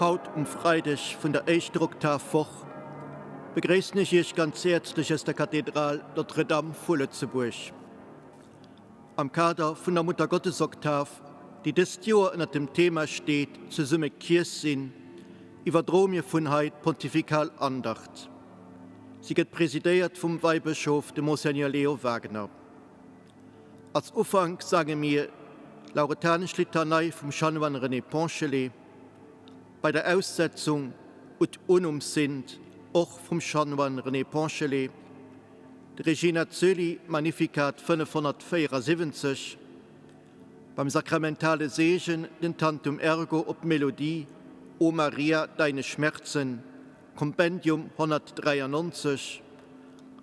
Haut um Freideg vun der éischter Oktavwoch begréissen ech Iech ganz häerzlech aus der Kathedral Notre-Dame vu Lëtzebuerg. Am Kader vun der Muttergottesoktav, déi dëst Joer ënnert dem Thema steet Zesumme Kierch sinn, iwwerdroe mir vun hei d'pontifikal Andacht. Si gëtt presidéiert vum Weibëschof, dem Monseigneur Leo Wagener. Als Ufank sange mir d'Lauretanesch Litanei vum Chanoine René Ponchelet, bei der Aussetzung Ut unum sint och vum Chanoine René Ponchelet, de Regina Coeli Magnificat 574, beim sakramentale Seegen den Tantum Ergo op d'Melodie O Maria, deine Schmerzen, Kompendium 193,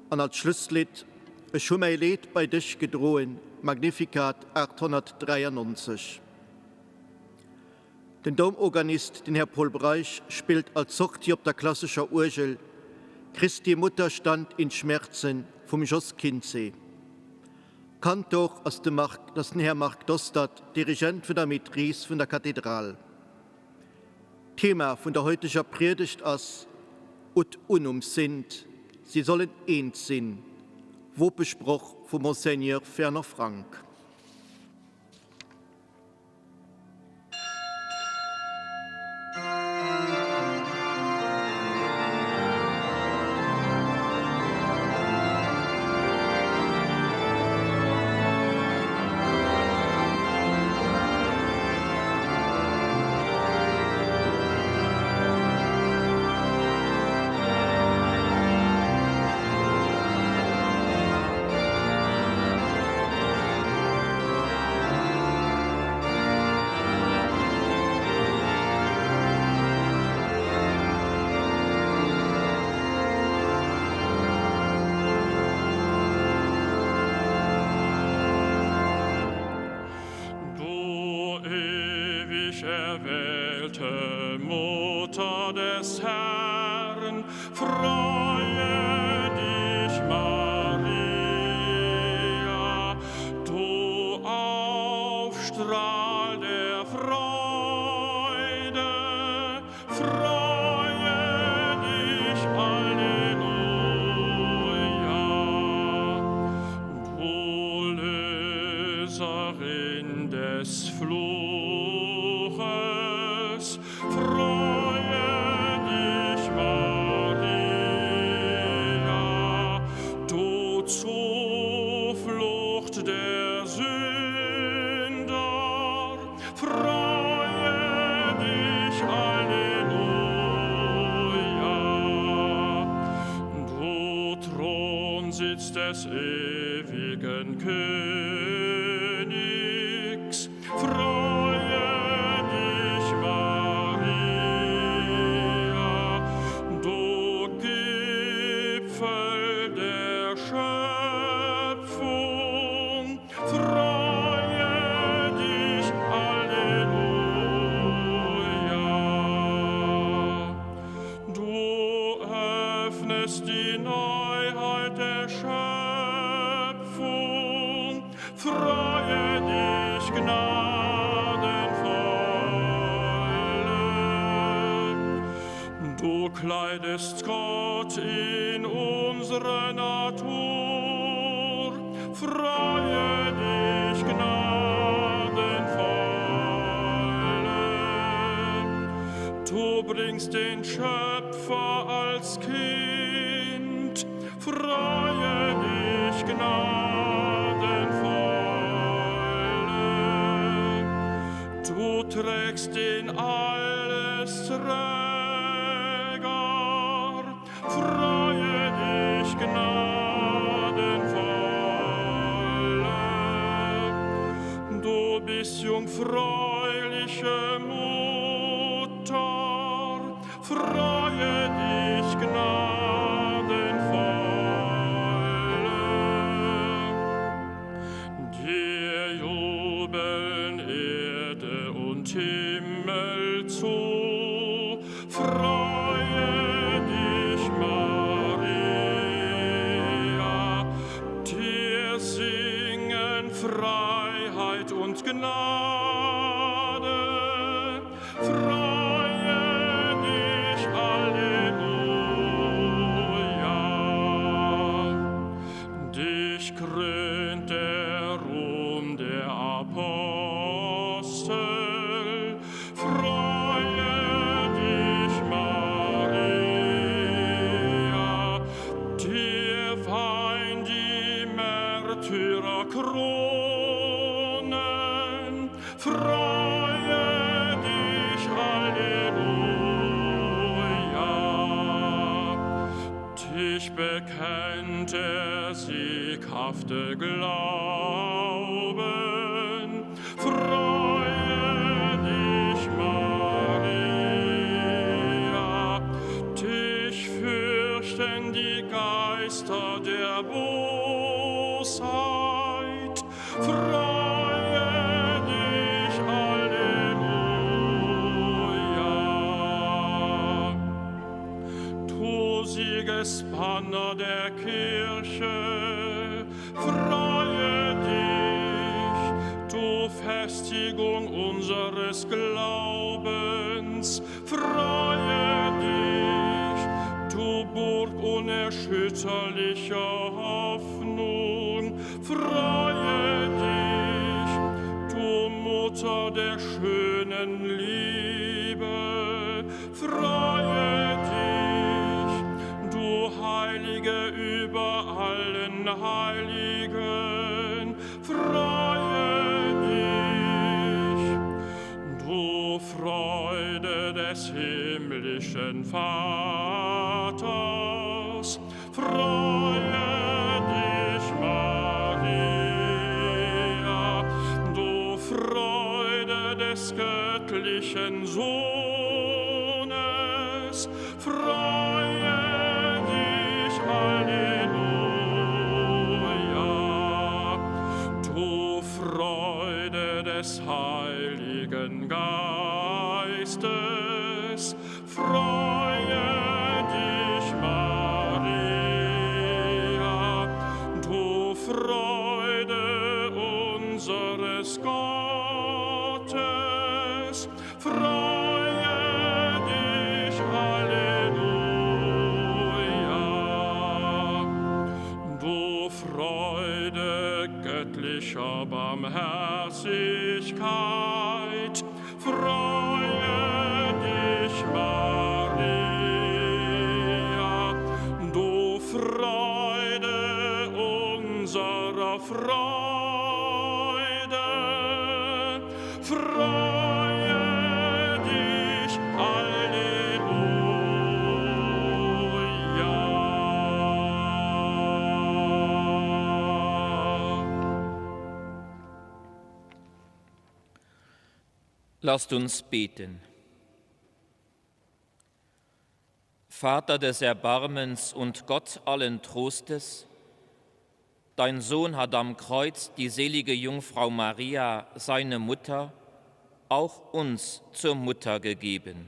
an als Schlusslidd Ech hu mäi Leed bei dech gedroen, Magnificat 893. Den Doumorganist, den Här Paul Breisch, spillt als Sortie op der klassescher Uergel Christi Mutter stand in Schmerzen vum Jos Kinzé. Kantor ass de Marc, ass den Här Marc Dostert, Dirigent vun der Maîtrise vun der Kathedral. D'Thema vun der heuteger Priedegt ass Ut unum sint, sie sollen eent sinn, Wopesproch vum Monseigneur Fernand Frank. Du ewig erwählte Mutter des Herrn, freue dich, Maria, du Aufstrahl der Freude, freue dich, Alleluia. Du Löserin des Fluches, freue dich, Maria, du Zuflucht der Sünder, freue dich, Alleluia. Du Thronsitz des ewigen Königs, freue dich, Maria, du Gipfel der Schöpfung, freue dich, Alleluia. Du öffnest die Neuheit der Schöpfung, freue dich, Gnadenvolle. Du kleidest Gott in unsere Natur, freue dich, Gnadenvolle. Du bringst den Schöpfer als Kind, freue dich, Gnadenvolle. Du trägst den Allesträger, freue dich, Gnadenvolle. Du bist jungfräuliche Mutter, freue dich, Gnadenvolle. Dir jubeln Erde und Himmel zu, freue dich, Maria. Dir singen Freiheit und Gnade, freue. Kronen, freue dich, Halleluja. Dich bekennt der sieghafte Glauben, freue dich, Maria. Dich fürchten die Geister der Bosheit, freue dich, Halleluja. Du Siegesbanner der Kirche, freue dich, du Festigung unseres Glaubens, freue dich, du Burg unerschütterlicher Hoffnung, freue dich, du Mutter der schönen Liebe, freue dich, du Heilige über allen Heiligen, freue dich, du Freude des himmlischen Vaters, freue dich, Maria, du Freude des göttlichen Sohnes, freue dich, Halleluja, du Freude des Heiligen Geistes, freue dich, Maria, du Freude unseres Gottes, freue dich, Halleluja. Du Freude göttlicher Barmherzigkeit, freue dich, Maria, du Freude unserer Freude, freue dich, Halleluja. Lasst uns beten. Vater des Erbarmens und Gott allen Trostes, dein Sohn hat am Kreuz die selige Jungfrau Maria, seine Mutter, auch uns zur Mutter gegeben.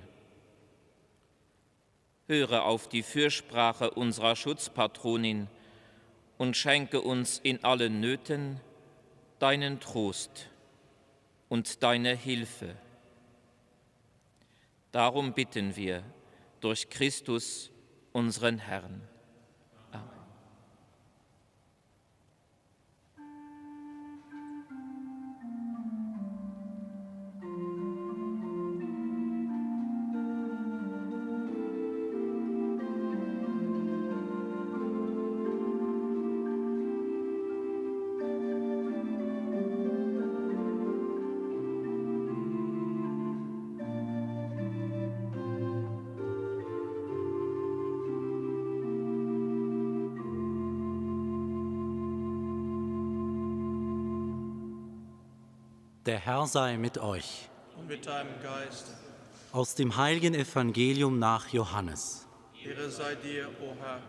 Höre auf die Fürsprache unserer Schutzpatronin und schenke uns in allen Nöten deinen Trost und deine Hilfe. Darum bitten wir durch Christus, unseren Herrn. Der Herr sei mit euch. Und mit deinem Geist. Aus dem heiligen Evangelium nach Johannes. Ehre sei dir, o Herr.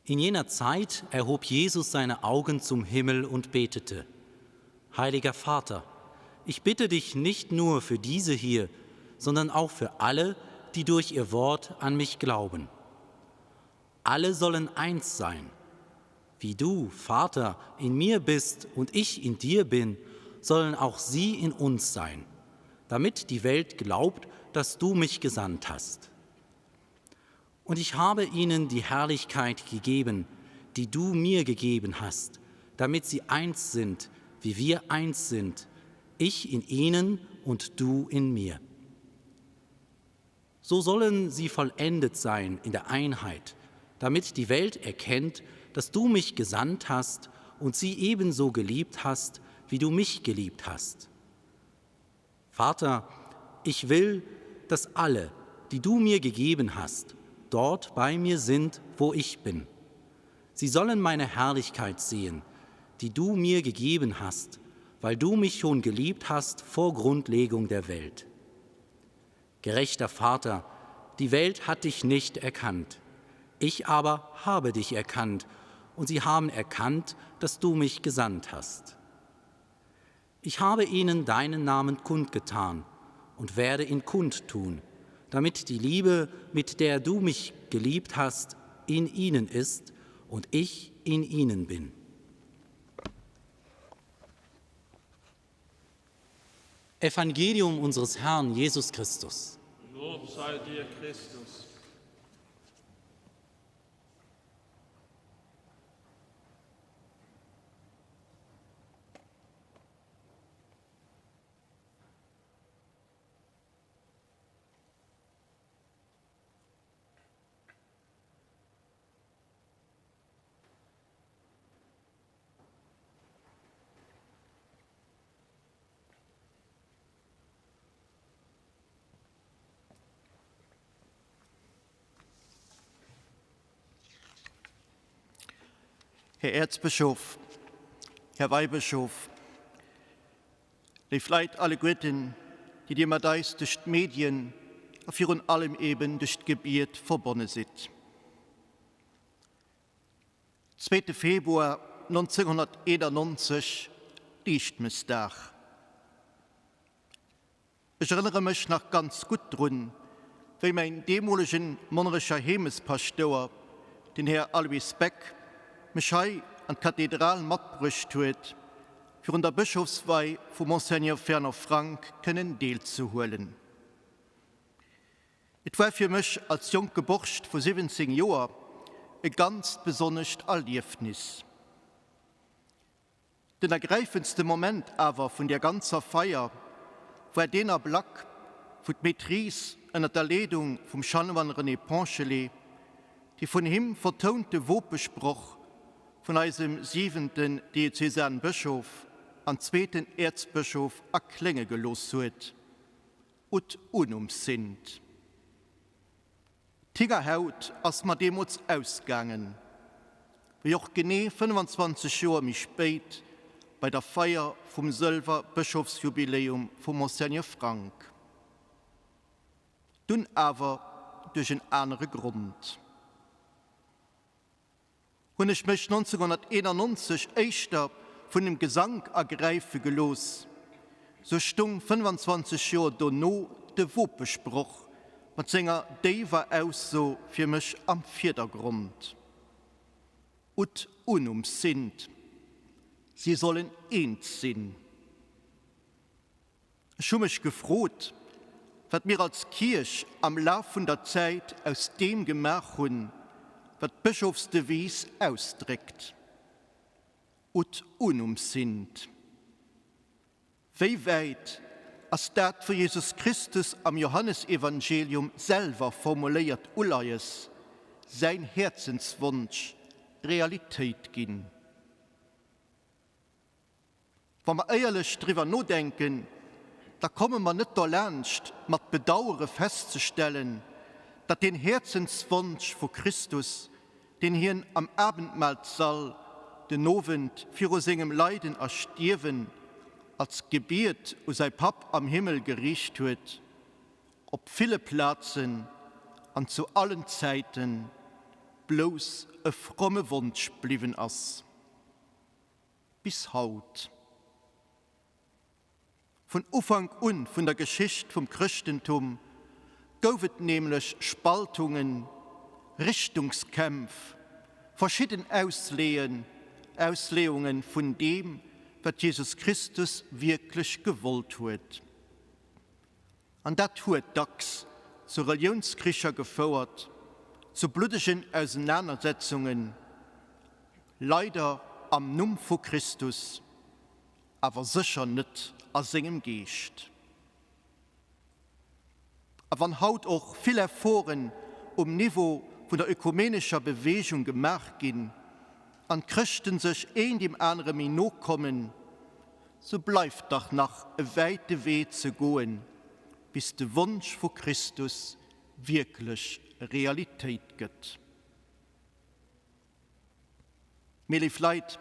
In jener Zeit erhob Jesus seine Augen zum Himmel und betete: Heiliger Vater, ich bitte dich nicht nur für diese hier, sondern auch für alle, die durch ihr Wort an mich glauben. Alle sollen eins sein. Wie du, Vater, in mir bist und ich in dir bin, sollen auch sie in uns sein, damit die Welt glaubt, dass du mich gesandt hast. Und ich habe ihnen die Herrlichkeit gegeben, die du mir gegeben hast, damit sie eins sind, wie wir eins sind, ich in ihnen und du in mir. So sollen sie vollendet sein in der Einheit, damit die Welt erkennt, dass du mich gesandt hast und sie ebenso geliebt hast, wie du mich geliebt hast. Vater, ich will, dass alle, die du mir gegeben hast, dort bei mir sind, wo ich bin. Sie sollen meine Herrlichkeit sehen, die du mir gegeben hast, weil du mich schon geliebt hast vor Grundlegung der Welt. Gerechter Vater, die Welt hat dich nicht erkannt. Ich aber habe dich erkannt, und sie haben erkannt, dass du mich gesandt hast. Ich habe ihnen deinen Namen kundgetan und werde ihn kundtun, damit die Liebe, mit der du mich geliebt hast, in ihnen ist und ich in ihnen bin. Evangelium unseres Herrn Jesus Christus. Lob sei dir, Christus. Här Erzbischof, Här Weihbischof, léif Leit alleguerten, déi Dir mat eis duerch d'Medien a virun allem eben duerch d'Gebiet verbonne sidd. Zweete Februar 1991, Liichtmëssdag. Ech erënnere mech nach ganz gutt drun, wéi mäin deemolegen Monnerecher Heemespaschtouer, den Här Alois Beck, mech hei an d'Kathedral matbruecht huet, fir un der Bëschofswei vum Monseigneur Fernand Frank kënnen deelzehuelen. Et war fir mech als jonke Borscht vu 17 Joer e ganzt besonnescht Erliefnis. Den ergräifendste Moment awer vun där ganzer Feier war deen Ablack, wou d'Maîtrise ënner der Leedung vum Chanoine René Ponchelet dee vun him vertounte Wopesproch vun eisem siwenten Diözesanbëschof an zweeten Äerzbëschof erklénge gelooss huet, Ut unum sint. D'Hingerhaut ass mer deemools ausgaangen, wéi och genee 25 Joer méi spéit bei der Feier vum Sëlwer-Bëschofsjubiläum vum Monseigneur Frank. Dunn awer duerch en anere Grond. Hunn ech mech 1991 éischter vun dem Gesank ergräife gelooss, sou stung 25 Joer dono de Wopesproch mat senger déiwer Ausso fir mech am Virdergrond, Ut unum sint, si sollen eent sinn. Ech hu mech gefrot, wat mir als Kierch am Laf vun der Zäit aus deem gemaach hunn, wat d'Bëschofsdevise ausdréckt, Ut unum sint. Wéi wäit ass dat vu Jesus Christus am Johannesevangelium selwer formuléiert Uleies, säin Häerzenswonsch, Realitéit ginn? Wa mer éierlech driwwer nodenken, da komme mer net derlaanscht mat Bedauere festzestellen, datt deen Häerzenswonsch vu Christus, deen hien am Abendmahlssall den Owend viru sengem Leiden a Stierwen als Gebiet u säi Papp am Himmel geriicht huet, op ville Plazen an zu allen Zäite blouss e fromme Wonsch bliwwen ass. Bis haut. Vun Ufank un vun der Geschicht vum Chrëschtentum gouf et nämlech Spaltungen, Richtungskämpf, verschidden Ausleeën, Ausleeungen vun deem, wat Jesus Christus wierklech gewollt huet. An dat huet dacks zu Reliounskricher gefouert, zu bluddegen Ausenanersetzungen, leider am Numm vu Christus, awer sécher net a sengem Geescht. A wann haut och vill Efforten um Niveau vun der ökumenescher Beweegung gemaach ginn, an d'Chrëschten sech een deem anere méi no kommen, sou bleift dach nach e wäite Wee ze goen, bis de Wonsch vu Christus wierklech Realitéit gëtt. Mee léif Leit,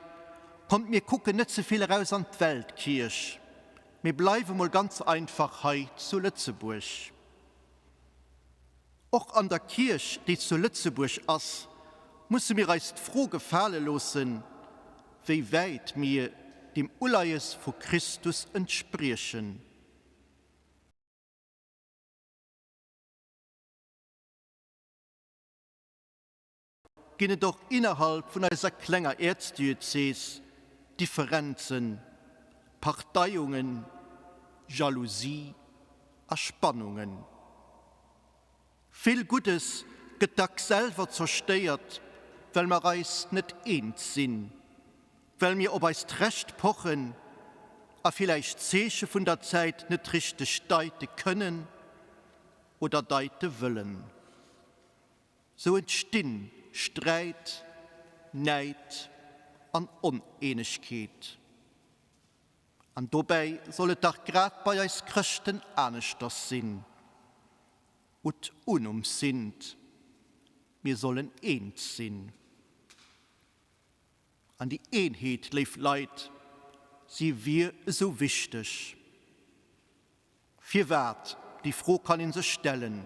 kommt mir kucken net ze vill eraus an d'Weltkierch, mee bleiwe mol ganz einfach hei zu Lëtzebuerg. Och an der Kierch, déi zu Lëtzebuerg ass, musse mir eis d'Fro gefale loossen, wéi wäit mir dem Uleies vu Christus entspriechen. Ginn et och innerhalb vun eiser klenger Äerzdiözes Differenzen, Parteiungen, Jalousie a Spannungen. Vill Guddes gëtt dacks selwer zerstéiert, well mer eis net eens sinn, well mir op eist Recht pochen a villäicht d'Zeeche vun der Zäit net richteg deite kënnen oder deite wëllen. Sou entstinn Sträit, Näid an Oneenegkeet. An dobäi soll et dach grad bei eis Chrëschten aneschters sinn. Ut unum sint, mir sollen eens sinn. An déi Eenheet, léif Leit, si wier esou wichteg. Firwat? Déi Fro kann een sech stellen.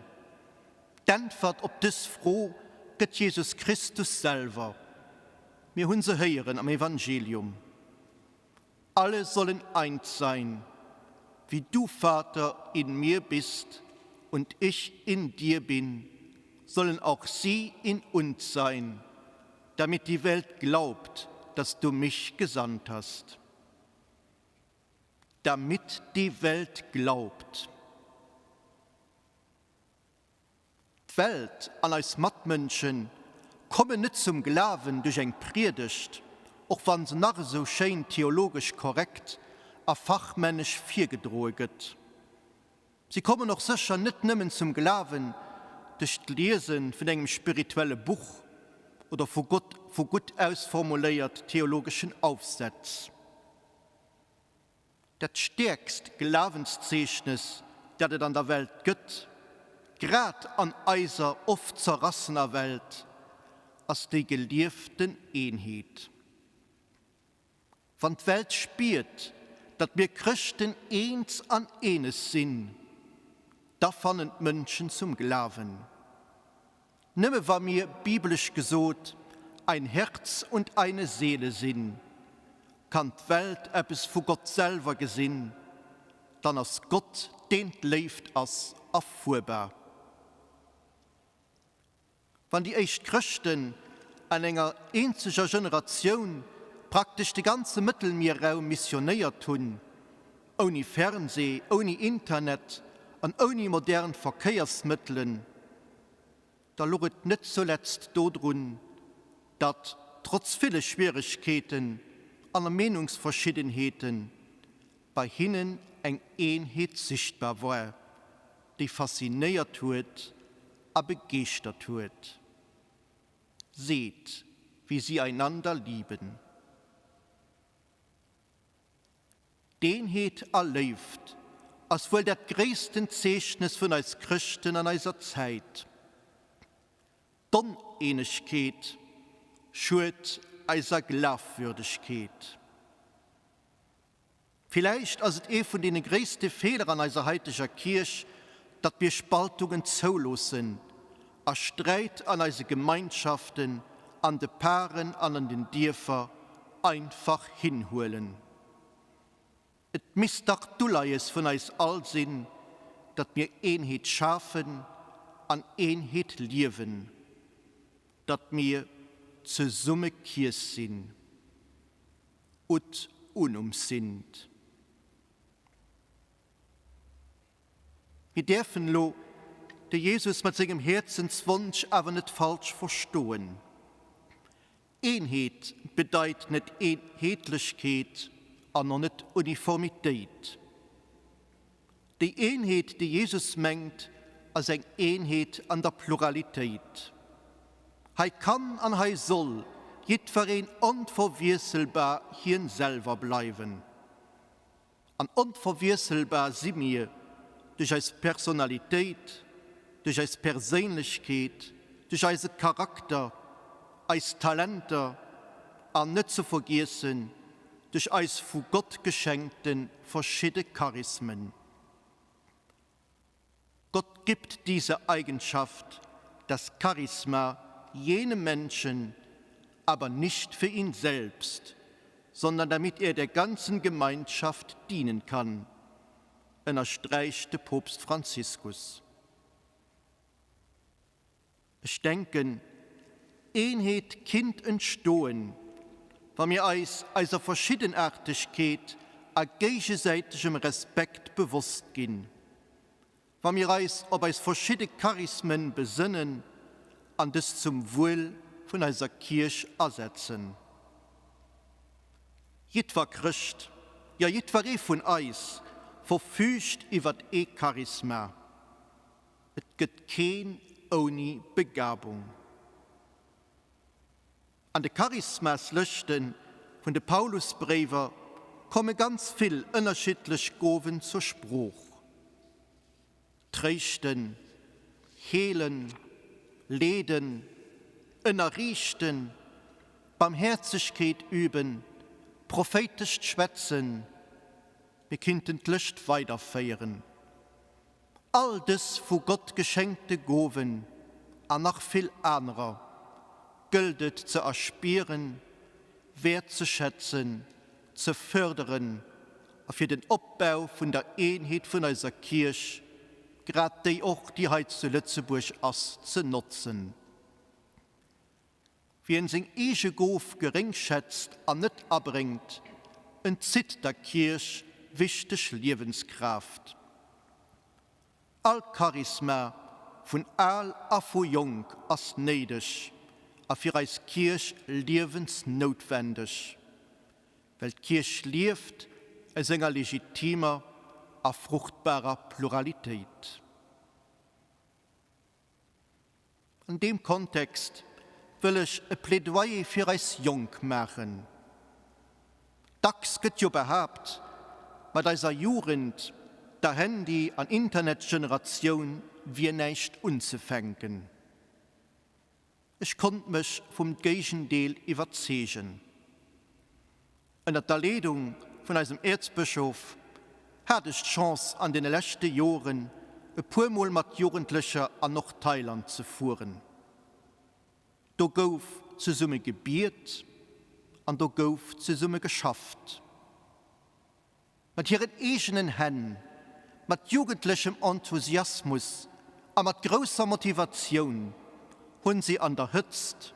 D'Äntwert op dës Fro gëtt Jesus Christus selwer. Mir hunn se héieren am Evangelium. Alle sollen eins sein, wie du, Vater, in mir bist und ich in dir bin, sollen auch sie in uns sein, damit die Welt glaubt, dass du mich gesandt hast. Damit die Welt glaubt. D'Welt an eis Matmënsche kommen net zum Glawen duerch eng Priedegt, och wann se nach esou schéin theologesch korrekt a fachmännesch virgedroe gëtt. Si kommen och sécher net nëmmen zum Glawen duerch d'Liese vun engem spirituelle Buch oder vu Gott vu gutt ausformuléiert theologeschen Aufsätz. Dat stäerkst Glawenszeechnes, dat et an der Welt gëtt, grad an eiser oft zerrassener Welt, ass déi gelieften Eenheet. Wann d'Welt spiert, datt mir Chrëschten eens an eenes sinn, da fannen d'Mënschen zum Glawen. Nëmme wa mir, bibelesch gesot, ein Herz und eine Seele sinn, kann d'Welt eppes vu Gott selwer gesinn, dann ass Gott, deen d'Léift ass, erfuerbar. Wann déi éischt Chrëschten an enger eenzeger Generatioun praktesch de ganze Mëttelmierraum missionéiert hunn, ouni Fernsee, ouni Internet an ouni modern Verkéiersmëttelen, da louch et net zuletzt dodrun, datt, trotz ville Schwieregkeeten an Meenungsverschiddenheeten, bei hinnen eng Eenheet sichtbar war, déi faszinéiert huet a begeeschtert huet. Seht, wie sie einander lieben. D'Eenheet a Léift ass wuel dat gréissten Zeechnes vun eis Chrëschten an eiser Zäit. D'Oneenegkeet schued eiser Glafwürdegkeet. Villäicht ass et ee vun deene gréisste Feeler an eiser haiteger Kierch, datt mir Spaltungen zouloossen a Sträit an eise Gemeinschaften, an de Paren an an den Dierfer einfach hinhuelen. Et misst dach d'Uleies vun eis all sinn, datt mir Eenheet schafen an Eenheet liewen, datt mir zesumme Kierch sinn. Ut unum sint. Mir däerfen elo de Jesus mat sengem Häerzenswonsch awer net falsch verstoen. Eenheet bedeit net Eenheetlechkeet an och net Uniformitéit. Déi Eenheet, déi Jesus mengt, ass eng Eenheet an der Pluralitéit. Hei kann an hei soll jiddwereen onverwiesselbar hien selwer bleiwen. An onverwiesselbar si mir duerch eis Personalitéit, duerch eis Perséinlechkeet, duerch eise Charakter, eis Talenter an net ze vergiessen duerch eis vu Gott geschenkte verschidde Charismen. Gott gibt diese Eigenschaft, das Charisma, jenem Menschen, aber nicht für ihn selbst, sondern damit er der ganzen Gemeinschaft dienen kann, ënnersträicht de Poopst Franziskus. Ech denken, Eenheet kinnt entstoen, wa mir eis eiser Verschiddenaartegkeet a géigesäitegem Respekt bewosst ginn, wa mir eis op eis verschidde Charismen besënnen an dës zum Wuel vun eiser Kierch asetzen. Jiddwer Chrëscht, jo jiddweree vun eis verfüügt iwwert ee Charisma. Et gëtt keen ouni Begabung. An de Charismaslëschte vun de Paulusbréiwer komme ganz vill ënnerschiddlech Gowen zur Sprooch, Tréischten, heelen, leeden, ënnerriichten, Barmhäerzegkeet üben, prophéitescht Schwätzen, mir kinnten d'Lëscht weiderféieren. All dës vu Gott geschenkte Gowen an nach vill anerer gëllt et ze erspieren, wäertzeschätzen, ze fërderen a fir den Opbau vun der Eenheet vun eiser Kierch, grad déi och, déi hei zu Lëtzebuerg ass, ze notzen. Wien seng eege Gof geréngschätzt an net abréngt, entzitt der Kierch wichteg Liewenskraaft. All Charisma, vun al a vu jonk, ass néideg a fir eis Kierch liewensnoutwendeg, well d'Kierch lieft aus enger legitimer a fruchtbarer Pluralitéit. An deem Kontext wëll ech e Plädoyer fir eis Jonk maachen. Dacks gëtt jo behaapt, mat eiser Jugend, der Handy an Internetgeneratioun, wier näischt unzefänken. Ech konnt mech vum Géigendeel iwwerzeegen. Ënnert der Leedung vun eisem Äerzbëschof hat ech d'Chance an deene leschte Joren e puer Mol mat Jugendlecher an Nordthailand ze fueren. Do gouf zesumme gebiet an do gouf zesumme geschafft. Mat hiren eegenen Hänn, mat jugendlechem Enthusiasmus a mat grousser Motivatioun hunn si an der Hëtzt,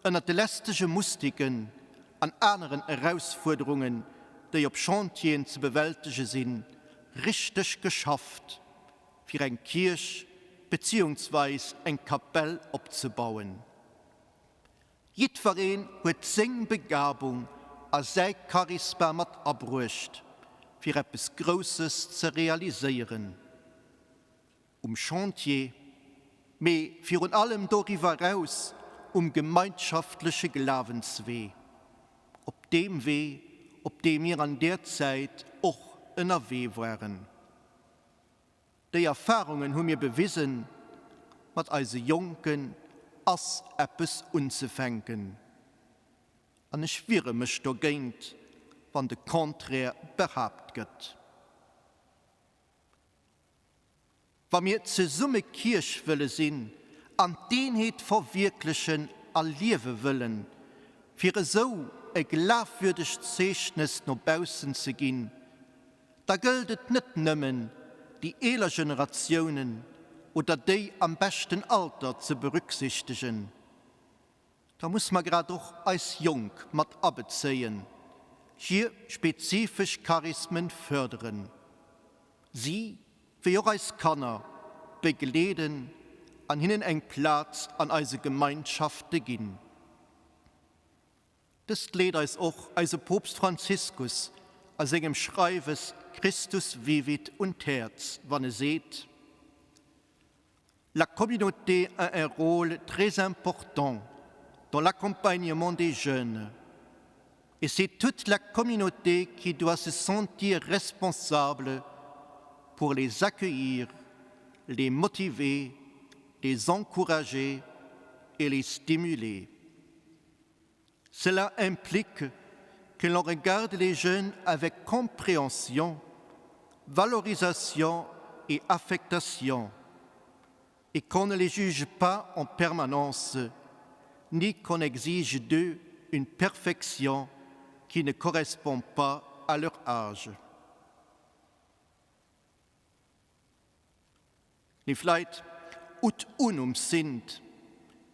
ënnert de lästege Mustiken an aneren Erausfuerderungen, déi op Chantieren ze bewältege sinn, richteg geschafft, fir eng Kierch beziehungsweis eng Kapell opzebauen. Jiddwereen huet seng Begabung a säi Charisma mat abruecht, fir eppes Grousses ze realiséieren. Um Chantier, mee virun allem doriwwer eraus um gemeinschaftleche Glawenswee, op deem Wee, op deem mir an där Zäit och ënnerwee waren. Déi Erfarungen hu mir bewisen, mat eise Jonken ass eppes unzefänken. An ech wiere mech dogéint, wann de Contraire behaapt gëtt. Wa mir zesumme Kierch wëlle sinn an d'Eenheet verwierklechen a liewe wëllen, fir esou e glafwürdegt Zeechnes no baussen ze ginn, Da gëllt et net nëmmen, déi eeler Generatiounen oder déi am beschten Alter ze berücksichtegen. Da muss mer grad och eis Jonk mat abezéien, hir spezifesch Charismen förderen, si, wéi och eis Kanner, begleeden an hinnen eng Plaz an eise Gemeinschafte ginn. Dëst leet eis och eise Poopst Franziskus a sengem Schreiwes Christus vivit un d'Häerz, wann e seet, La communauté a un rôle très important. dans l'accompagnement des jeunes. Et c'est toute la communauté qui doit se sentir responsable pour les accueillir, les motiver, les encourager et les stimuler. Cela implique que l'on regarde les jeunes avec compréhension, valorisation et affectation, et qu'on ne les juge pas en permanence, ni qu'on exige d'eux une perfection qui ne correspond pas à leur âge. Léif Leit, ut unum sint,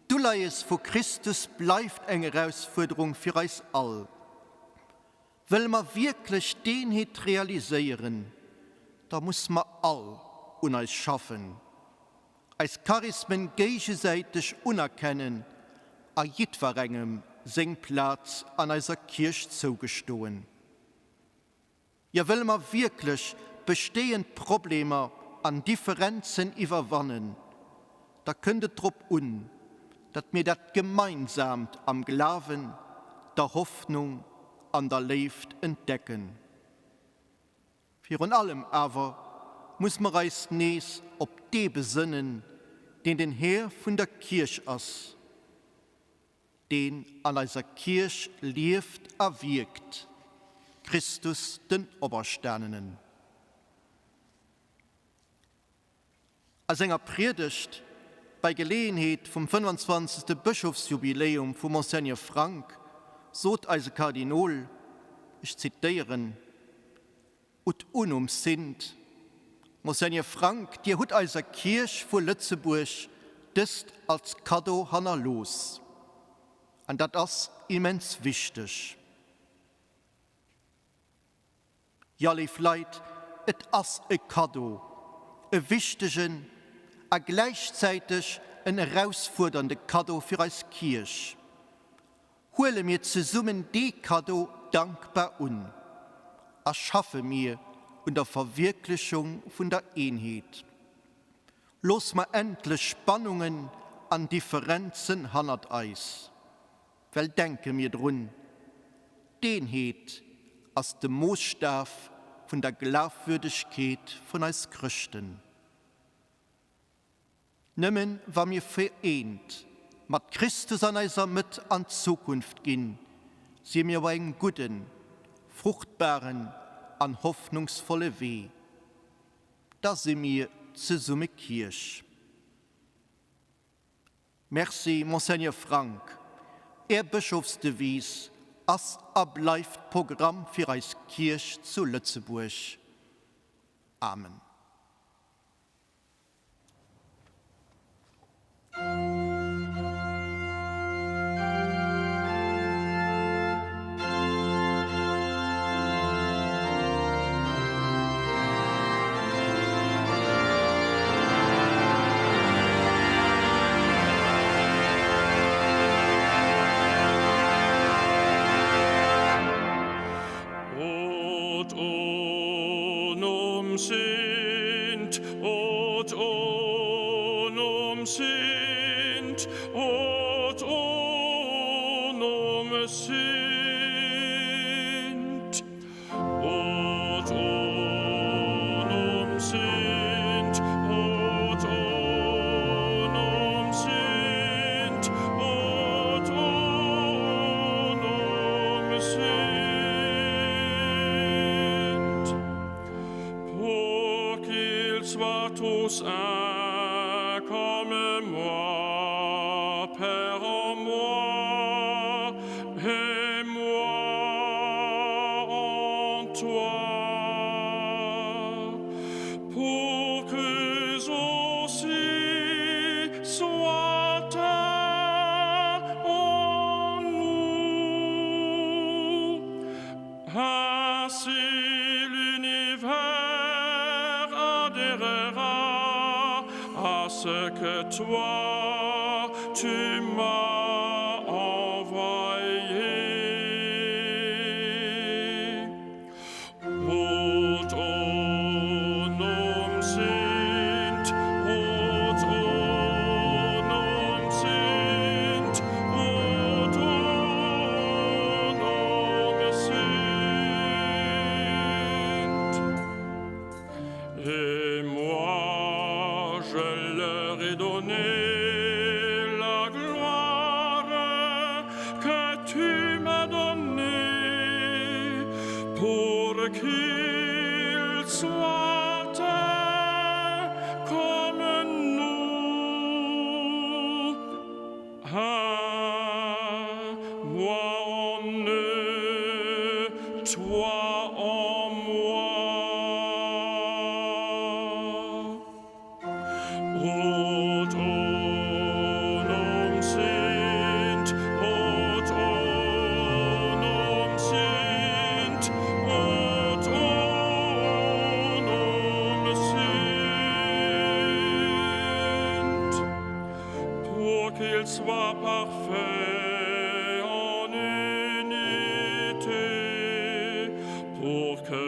d'Uleies vu Christus bleift eng Erausfuerderung fir eis all. Wëlle mer wierklech d'Eenheet realiséieren, da muss mer all un eis schaffen, eis Charismen géigesäiteg unerkennen a jiddwerengem seng Plaz an eiser Kierch zougestoen. Jo, wëlle mer wierklech bestehend Problemer an Differenzen iwwerwannen, da kënnt et drop un, datt mir dat Gemeinsaamt am Glawen, der Hoffnung an der Léift entdecken. Virun allem awer muss mer eis nees op dee besënnen, deen den Här vun der Kierch ass, deen an eiser Kierch lieft a wierkt, Christus den Operstanenen. A senger Priedegt bei Geleeënheet vum 25. Bëschofsjubiläum vu Monseigneur Frank sot eise Kardinol, ech zitéieren, Ut unum sint. Monseigneur Frank, Dir hutt eiser Kierch vu Lëtzebuerg dëst als Kaddo hannerlooss, an dat ass immens wichteg. Jo, léif Leit, et ass e Kaddo, e wichtegen a gläichzäiteg en erausfuerdernde Kaddo fir eis Kierch. Huele mir zesummen dee Kaddo dankbar un a schaffe mir un der Verwierklechung vun der Eenheet. Looss mer endlech Spannungen an Differenzen hannert eis, well denke mir drun, D'Eenheet ass de Moosstaf vun der Glafwürdegkeet vun eis Chrëschten. Nëmmen wa mir vereent mat Christus an eiser Mëtt an d'Zukunft ginn, si mir op engem gudden, fruchtbaren an hoffnungsvolle Wee. Da si mir zesumme Kierch. Merci, Monseigneur Frank. Är Bëschofsdevise ass a bleift Programm fir eis Kierch zu Lëtzebuerg. Amen. Ut unum sint, ut unum sint, ut unum sint. Ut unum sint, ut unum sint, ut unum sint. Pour qu'ils soient tous un comme moi, Père en moi, et moi en toi. Pour qu'eux aussi soient un en nous. Ainsi l'univers adhérera à ce que toi tu m'as envoyé. Ut unum sint, ut unum sint, qu'ils soient un comme nous. Un, moi en eux, toi en moi. Ut unum sint, ut unum sint, ut unum sint. Pour qu'ils soient parfaits en unité, pour que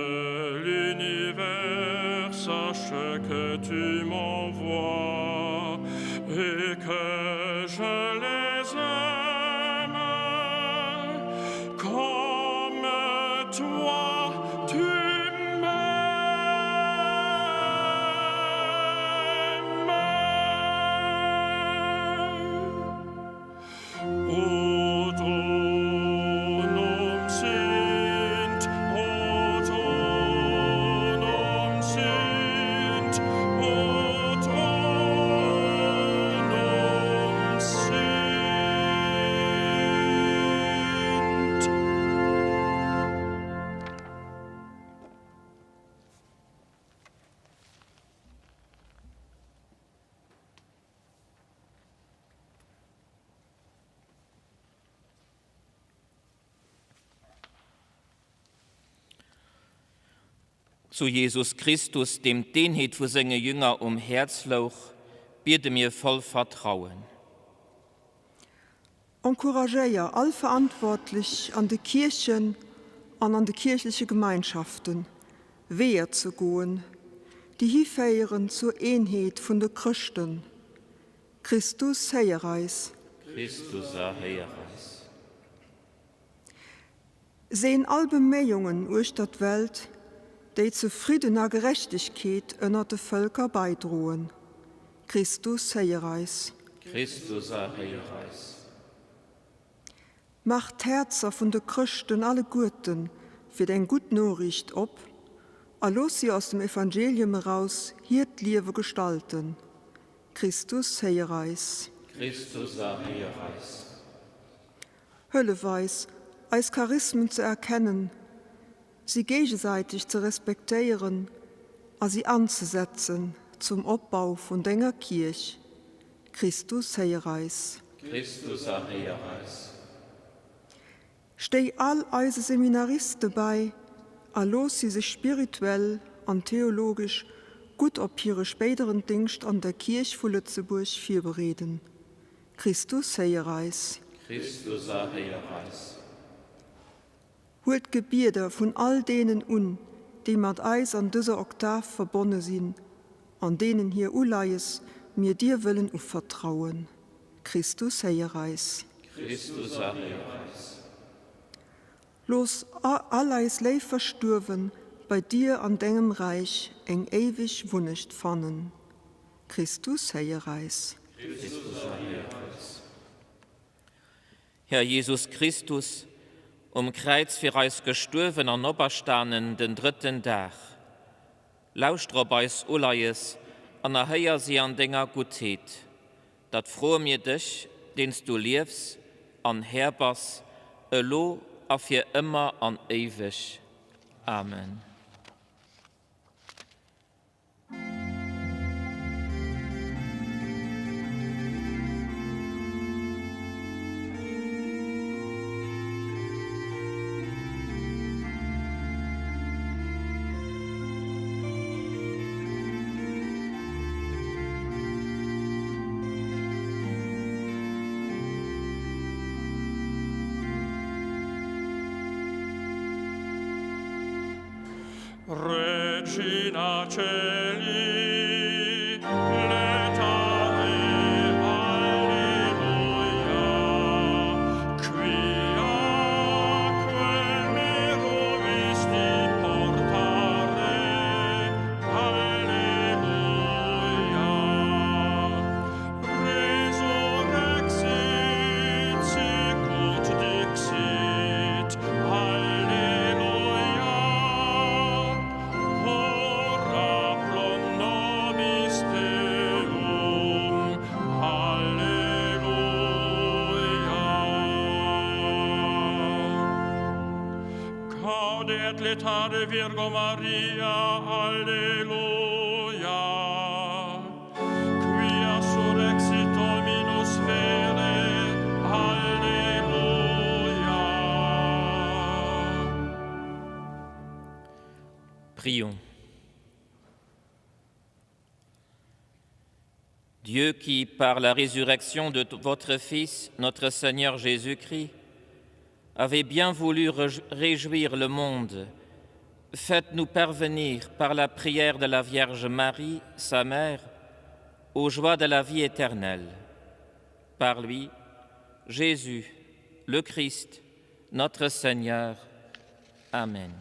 l'univers sache que tu m'envoies et que je les aime comme toi tu m'aimes. Ut unum sint, ut unum sint, ut unum sint. Zu Jesus Christus, deem d'Eenheet vu senge Jünger um Häerz louch, biede mir voll Vertrauen. Encouragéier all Verantwortlech an de Kierchen an an de kierchleche Gemeinschaften, Weeër ze goen, déi hiféieren zur Eenheet vun de Chrëschten. Christus, héier eis. Christus, erhéier eis. Seen all Beméiungen uechter d'Welt, déi zu Fridden a Gerechtegkeet ënnert de Vëlker baidroen. Christus, héier eis. Christus, erhéier eis. Maach d'Häerzer vun de Chrëschten alleguerte fir deng gutt Noriicht op a looss si aus dem Evangelium eraus hiert Liewe gestalten. Christus, héier eis. Christus, erhéier eis. Hëllef eis, eis Charismen ze erkennen, si géigesäiteg ze respektéieren a si anzesetzen zum Opbau vun denger Kierch. Christus, héier eis. Christus, erhéier eis. Stéi all eise Seminariste bäi a looss si sech spirituell an theologesch gutt op hire spéideren Dingscht an der Kierch vu Lëtzebuerg virbereeden. Christus, héier eis. Christus, erhéier eis. Huel d'Gebieder vun all deenen un, déi mat eis an dëser Oktav verbonne sinn, an deenen hir Uleies mir dir wëllen uvertrauen. Christus, héier eis. Christus, erhéier eis. Looss all eis léif Verstuerwen bei dir an dengem Räich eng éiweg Wunnecht fannen. Christus, héier eis. Christus, erhéier eis. Här Jesus Christus, um Kräiz fir eis gestuerwen an operstanen den drëtten Dag, lauschter op eis Uleies an erhéier si an denger Guttheet. Dat froe mir dech, deen s du liefs an Här bass, elo a fir ëmmer an éiweg. Amen. Regina Caeli, laetare, alleluia, quia me voluisti portare, alleluia. Resurrexit, sicut dixit, alleluia. Laude et letare Virgo Maria, Alleluia. Quia surrexit Dominus vere, Alleluia. Prions. Dieu qui, par la résurrection de votre Fils, notre Seigneur Jésus-Christ, avait bien voulu réjouir le monde, faites-nous parvenir par la prière de la Vierge Marie, sa mère, aux joies de la vie éternelle. Par lui, Jésus, le Christ, notre Seigneur. Amen.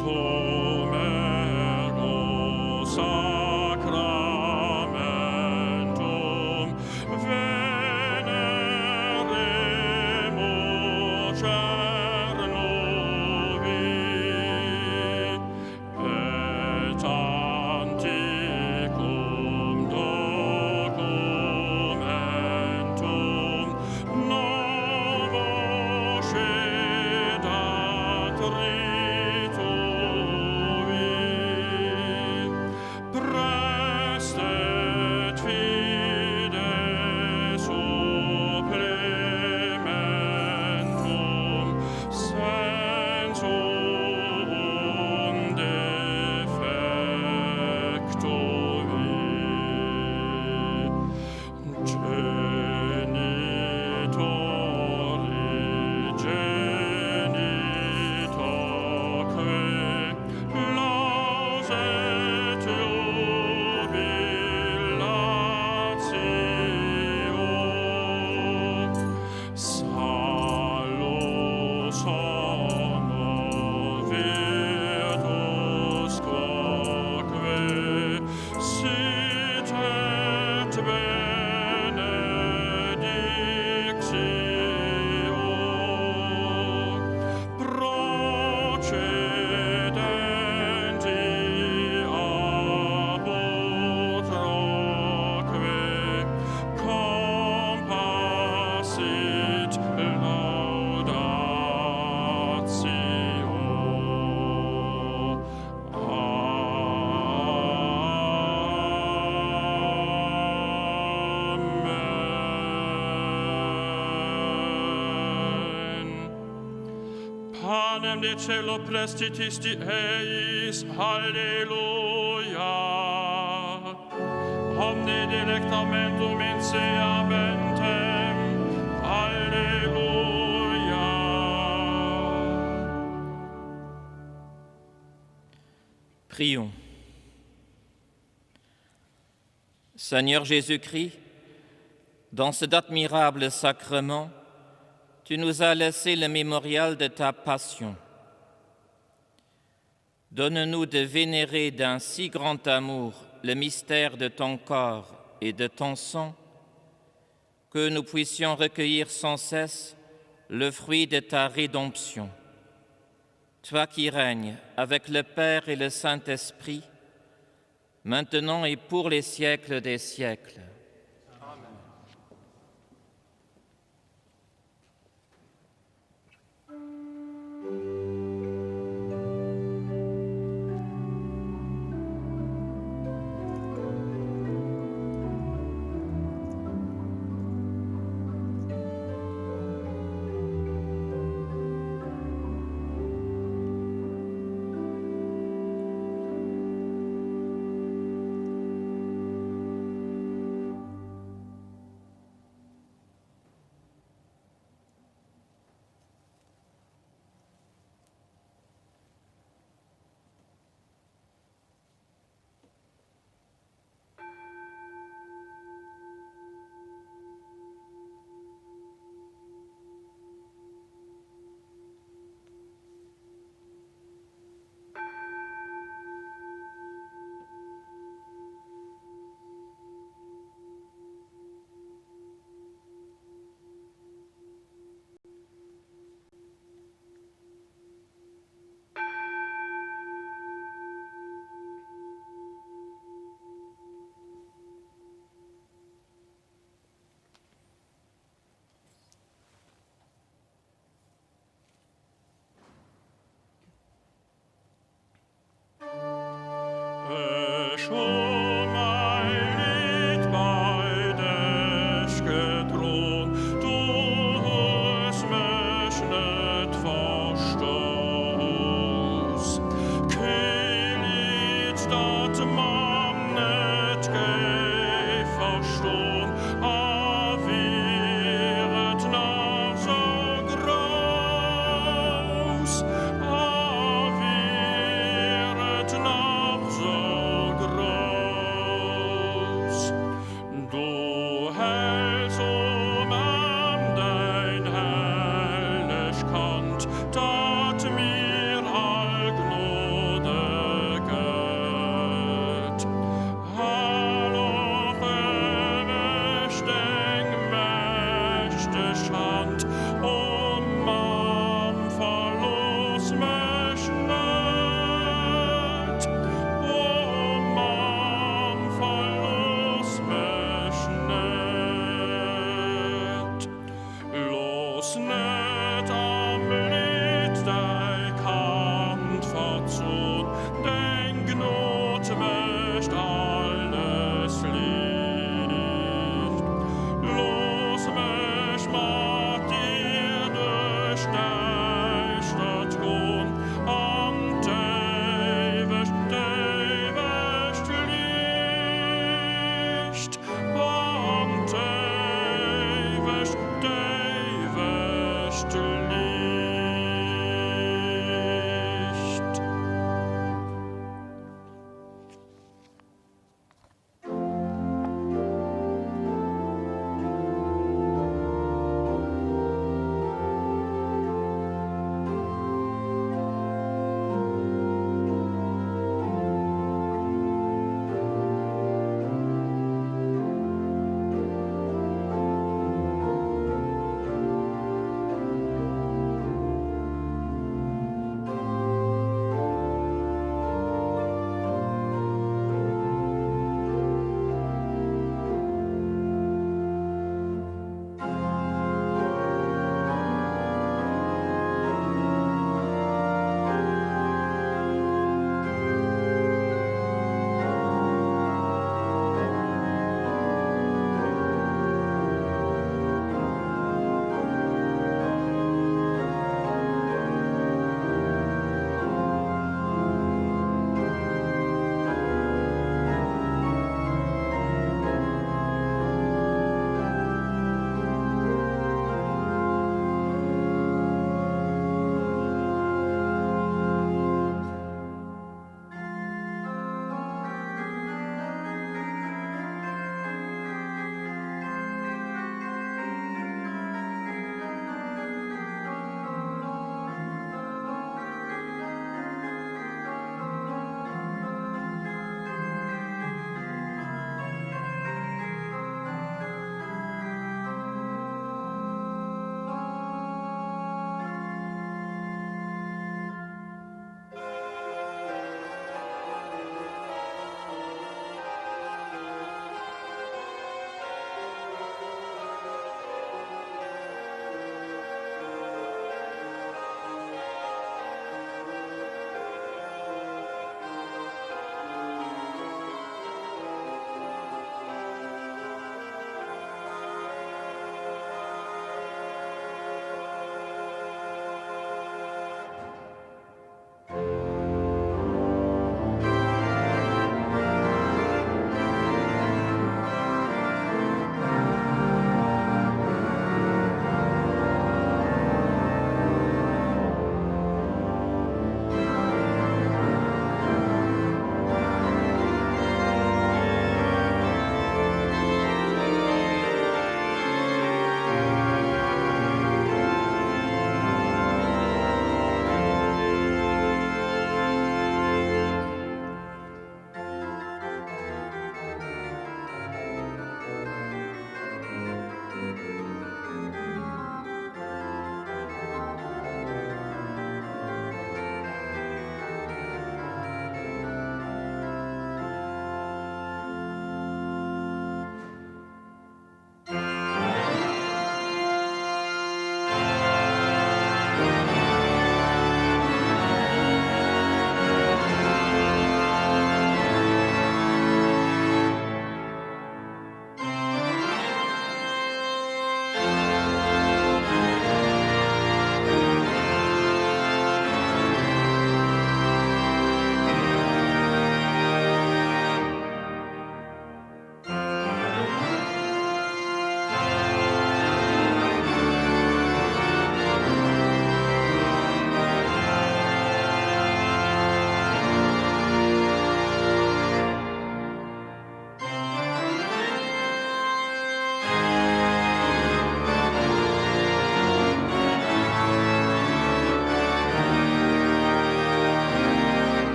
Tantum ergo sacramentum veneremur cernovi et anticum documentum novo scedat ritui. Prestet fides supplementum sensum defectui. Genitori genitaque laus et jubilatio. Salus honor virtus quoque sit et benedictio procedenti ab utroque compassit laudatio. Amen. Panem de celo prestitisti eis, Alleluia. Omne delectamentum in se abentem, Alleluia. Prions. Seigneur Jésus-Christ, dans cet admirable sacrement, tu nous as laissé le mémorial de ta passion. Donne-nous de vénérer d'un si grand amour le mystère de ton corps et de ton sang, que nous puissions recueillir sans cesse le fruit de ta rédemption. Toi qui règnes avec le Père et le Saint-Esprit, maintenant et pour les siècles des siècles. Ech hu mäi Leed bei dech gedron, du hues mech net verstouss. Kee Leed, dat d'Mamm net géif verston, a wier et nach sou grouss, a wier et nach sou grouss. Du häls, o Mamm, däin helleg Kand, dat mir all Gnode gëtt.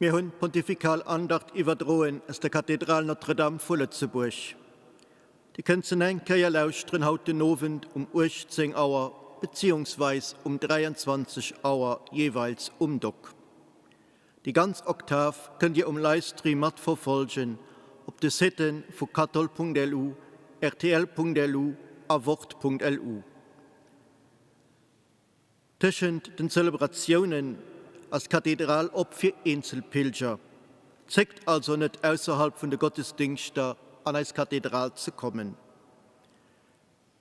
Mir hunn d'Pontifikal Andacht iwwerdroen aus der Kathedral Notre-Dame vu Lëtzebuerg. Dir kënnt se eng Kéier lauschteren haut den Owend um 18 Auer beziehungsweis um 23 Auer jeeweils um Dock. Déi ganz Oktav kënnt Dir um Livestream mat verfolgen op de Siten vu kathol.lu, rtl.lu a wort.lu. Tëschent den Zelebratiounen ass d'Kathedral op fir eenzel Pilger. Zéckt also net ausserhalb vun de Gottesdingschter an eis Kathedral ze kommen.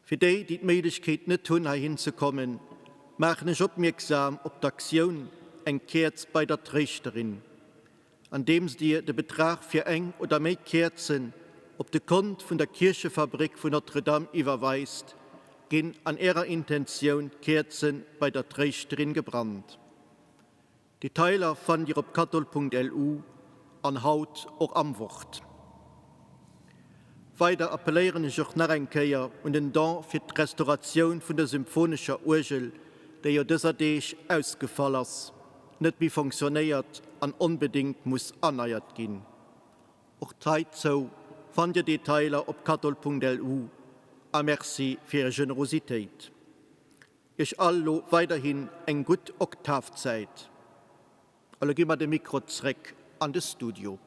Fir déi, déi d'Méiglechkeet net hunn heihin ze kommen, maachen ech opmierksam op d'Aktioun Eng Käerz bei der Tréischterin, andeems Dir de Betrag fir eng oder méi Käerzen op de Kont vun der Kierchefabrik vun Notre-Dame iwwerweist, ginn an Ärer Intentioun d'Käerze bei der Tréischterin gebrannt. Detailer fannt Dir op kathol.lu an haut och am Wort. Weider appelléieren ech och nach eng Kéier un den Don fir d'Restauratioun vun der symphonescher Uergel, déi jo dëser Deeg ausgefall ass, net méi fonctionnéiert an onbedéngt muss erneiert ginn. Och heizou fannt Dir Detailer op kathol.lu a Merci fir Är Generositéit. Iech all lo weiderhin eng gutt Oktavzäit. A lo gi mer de Mikro zréck an de Studio.